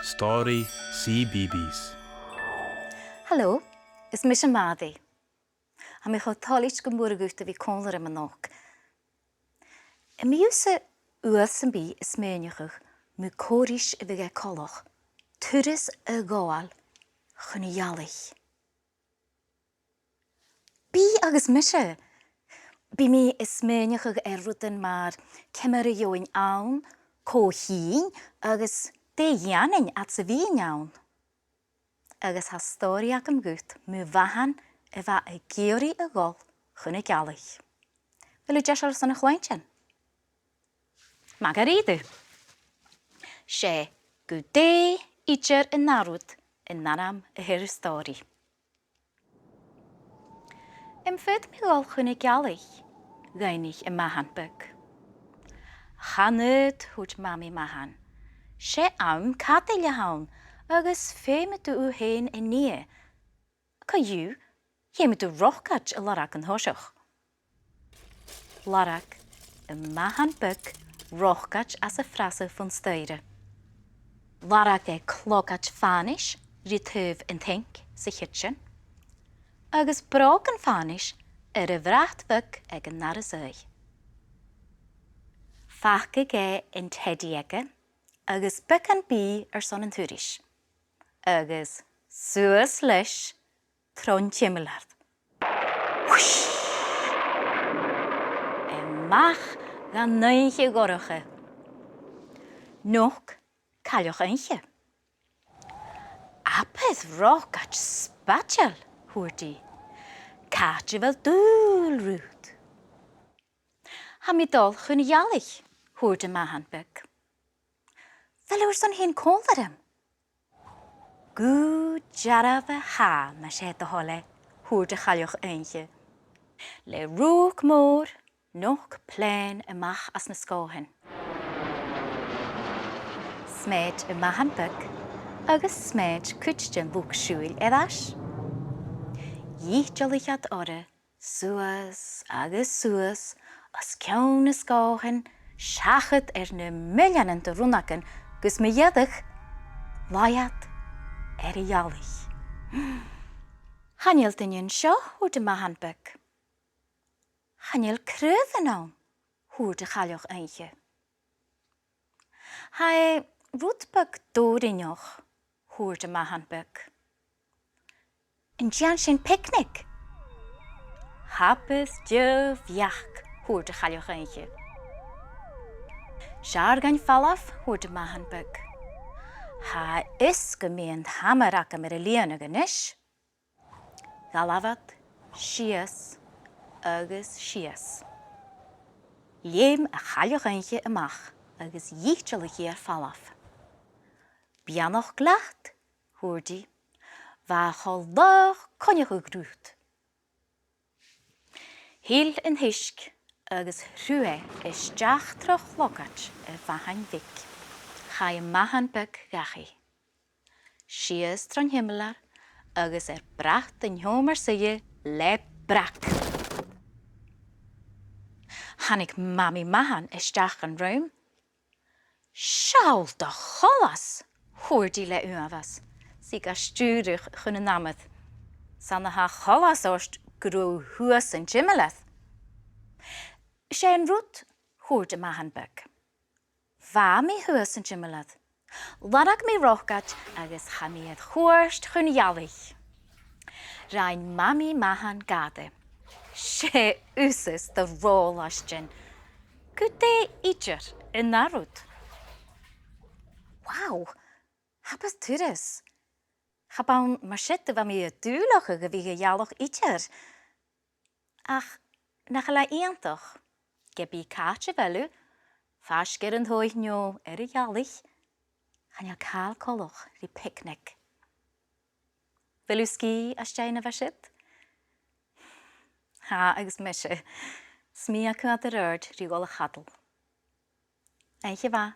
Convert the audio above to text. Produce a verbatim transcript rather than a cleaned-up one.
Stòiridh CBeebies. Halò, is mise Màiri. Tha mi cho toilichte gu mòr a dh'fhaodte a bhith còmhla ribh a-nochd. Am bi thusa uair sam bith a' smaoineachadh mu cò ris a bhiodh e coltach turas a ghabhail chun na gealaich? Bidh agus mise. Bidh mi a' smaoineachadh air rudan mar ciamar a gheibhinn ann, cò chì sinn agus dè dhèanainn fhad 's a bhithinn ann. Agus tha stòiridh agam dhut mu mhathan a bha ag iarraidh a dhol chun na gealaich. A bheil thu deiseil airson a chluinntinn? Math dha-rìribh. 'S e Gu Dè Idir an Ath Rud an t-ainm a th' air an stòiridh. Am faod mi dhol chun na gealaich? dh'fhaighnich am mathan beag. Chan fhaod, thuirt Mamaidh Mathan. 'S e àm cadail a th' ann, agus feumaidh tu thu fhèin a nighe. Co-dhiù, feumaidh tu rocaid a lorg an toiseach. Lorg am mathan beag rocaid às a' phreasa fon staidhre. Lorg e clogaid fànais ri taobh an t-sinc sa chidsin, agus brògan fànais air a' bhrat bheag aig an doras aghaidh. Phacadh e an teadaidh aige agus beagan bìdh airson an turais, agus suas leis tron t-similear. Whoosh! A-mach dhan oidhche dhorcha. Nochd Cailleach-oidhche. Abair rocaid spaideil, thuirt i. Càit a bheil dùil riut? Tha mi a' dol chun na gealaich, thuirt am mathan beag. A bheil thu airson tighinn còmhla rium? Gu dearbh a tha, mas e do thoil e, thuirt a' Chailleach-oidhche. Le rùchd mòr, nochd plèan a-mach às na sgòthan. Smèid am mathan beag agus smèid cuid den luchd-siubhail air ais. Dhìtealaich iad orra suas agus suas os cionn na sgòthan, seachad air na milleanan de rionnagan, gus mu dheireadh laigh iad air a' ghealaich. Chan eil duine an seo, thuirt am mathan beag. Chan eil craobhan ann, thuirt a' Chailleach-oidhche. Tha e rud beag dòrainneach, thuirt am mathan beag. An dèan sinn picnic? Abair deagh bheachd, thuirt a' Chailleach-oidhche. 'S fheàrr dhuinn falbh, thuirt am mathan beag. Tha fhios gum bi an t-amar agam air a lìonadh a-nis. Dh'fhalbh iad sìos agus sìos. Leum a' Chailleach-oidhche a-mach agus dhìtealaich i air falbh. Beannachd leat, thuirt i, bha e cho laghach coinneachadh riut. Thill an t-uisge agus shruth e a-steach tro chlogaid a' mhathain bhig. Chaidh am mathan beag dhachaigh. Sìos tron t-similear agus air brat an t-seòmair-suidhe le brag. Thàinig Mamaidh Mathan a-steach dhan rùm. Seall do choltas, thuirt i le uabhas, 's i ga stiùireadh chun an amair. 'S ann a tha coltas ort gun robh thu shuas an t-similear. 'S e an rud, thuirt am mathan beag. Bha mi shuas an t-similear. Lorg mi rocaid agus chaidh mi air chuairt chun na gealaich. Rinn Mamaidh Mathan gàire. 'S e thusa as do ròl, a Mhamaidh. Gu dè idir an ath rud? Wow! Abair turas. Cha b' ann mar sin a bha mi a' dùileachadh a bhith a' gealach idir. Ach nach eil e iongantach, ge bith càit a bheil thu, faisg air an taigh no air a' ghealaich, chan eil càil coltach ri picnic. A bheil thu sgìth às dèidh na bha siud? Tha, agus mise. 'S mi a' coimhead air adhart ri dhol a chadal. Oidhche mhath.